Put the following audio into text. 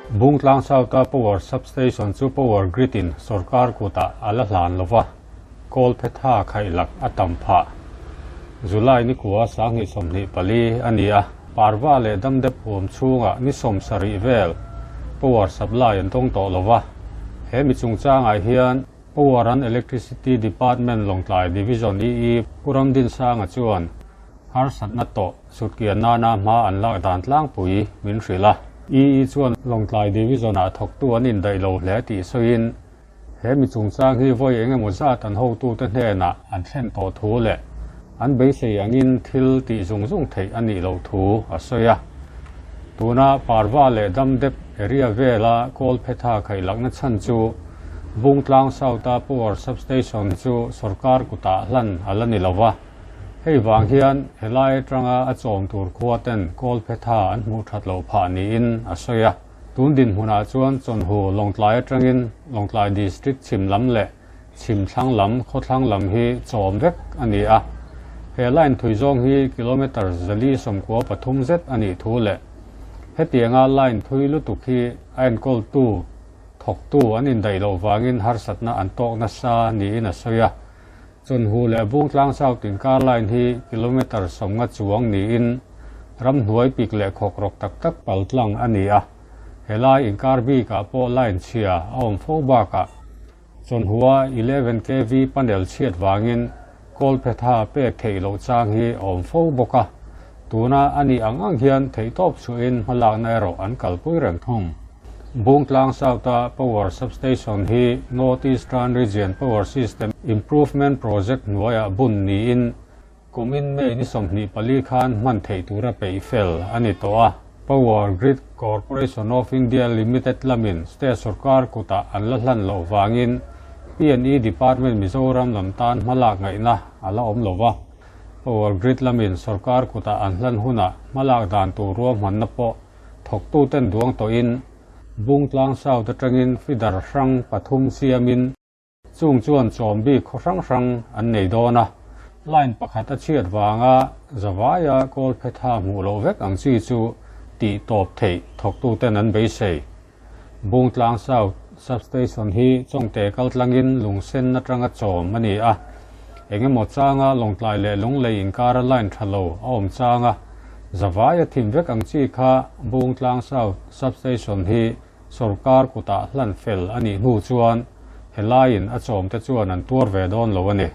Bungtlang South-a Power Substation chu Power Grid-in sorkar kutah a la hlan lo va, kawlphetha khaihlak a tam phah. July nikua 2024 a ni a, Parva leh Damdep huam chhungah ni 70 vel power supply an tawng tawh lo va, he mi chungchangah hian Power and Electricity Department Lawngtlai Division EE Pu Ramdinsanga chuan harsatna tawh sutkian nana hma an lak dan tlangpui min hrilh a. EE chuan Lawngtlai Division-ah thawktu an indaih lo hle tih sawiin he mi chungchang hi vawi eng emaw zat an hotute hnenah an thlen tawh thu leh an beisei angin thil tih zung zung theih a nih loh thu a sawi a. Tuna Parva leh Damdep area vela kawlphetha khaihlakna chhan chu Bungtlang South-a Power Substation chu sorkar kutah hlan a la ni lo va. Hei vang hian helai atanga a chawm tur khua ten kawlphetha an hmuh that loh phah niin a sawi a. Tun dinhmunah chuan Chawnhu Lawngtlai atangin Lawngtlai District chhim lam leh chhim thlang lam khawthlang lam hi chawm vek a ni a. He line thui zawng hi kilometre 493 zet a nih thu leh hetianga line thui lutuk hi a enkawltu thawktu an indaih loh vangin harsatna an tawk nasa niin a sawi a. Chawnhu leh Bungtlang South inkar line hi kilometre 50 chuang niin ramhnuai pik leh khawk rawk tak tak paltlang a ni a. Helai inkar bikah pawh line chhia a awm fo bakah Chawnhua 11 kV panel chhiat vangin kawlphetha pek theih loh chang hi a awm fo bawk a. Tuna a nih ang ang hian theihtawp chhuahin hmalakna erawh an kalpui reng thung. Bungtlang South-a Power Substation hi North Eastern Region Power System Improvement Project hnuaiah bun niin kumin May ni 24 khan hman theih tura peih fel a ni tawh a. Power Grid Corporation of India Limited lamin state sorkar kutah an la hlan loh vangin P&E Department Mizoram lam tan hmalak ngaihna a la awm lo va. Power Grid lamin sorkar kutah an hlan hunah hmalak dan tur ruahmanna pawh thawktuten duang tawhin Bungtlang South atangin feeder hrang pathum siamin chung chuan chawm bik khaw hrang hrang an nei dawn a. Line pakhat a chhiat vanga zavaia kawlphetha hmuh loh vek ang chi chu tih tawp theih thawktuten an beisei. Bungtlang South Substation hi Chawngte kaltlangin lungsen atanga chawm a ni a. Engemaw changa Lawngtlai leh Lunglei inkara line tha lo a awm changa zavaia thim vek ang chi kha Bungtlang South Substation hi sorkar kutah hlan fel a nih hnu chuan helaiin a chawmte chuan an tuar ve dawn lo a ni.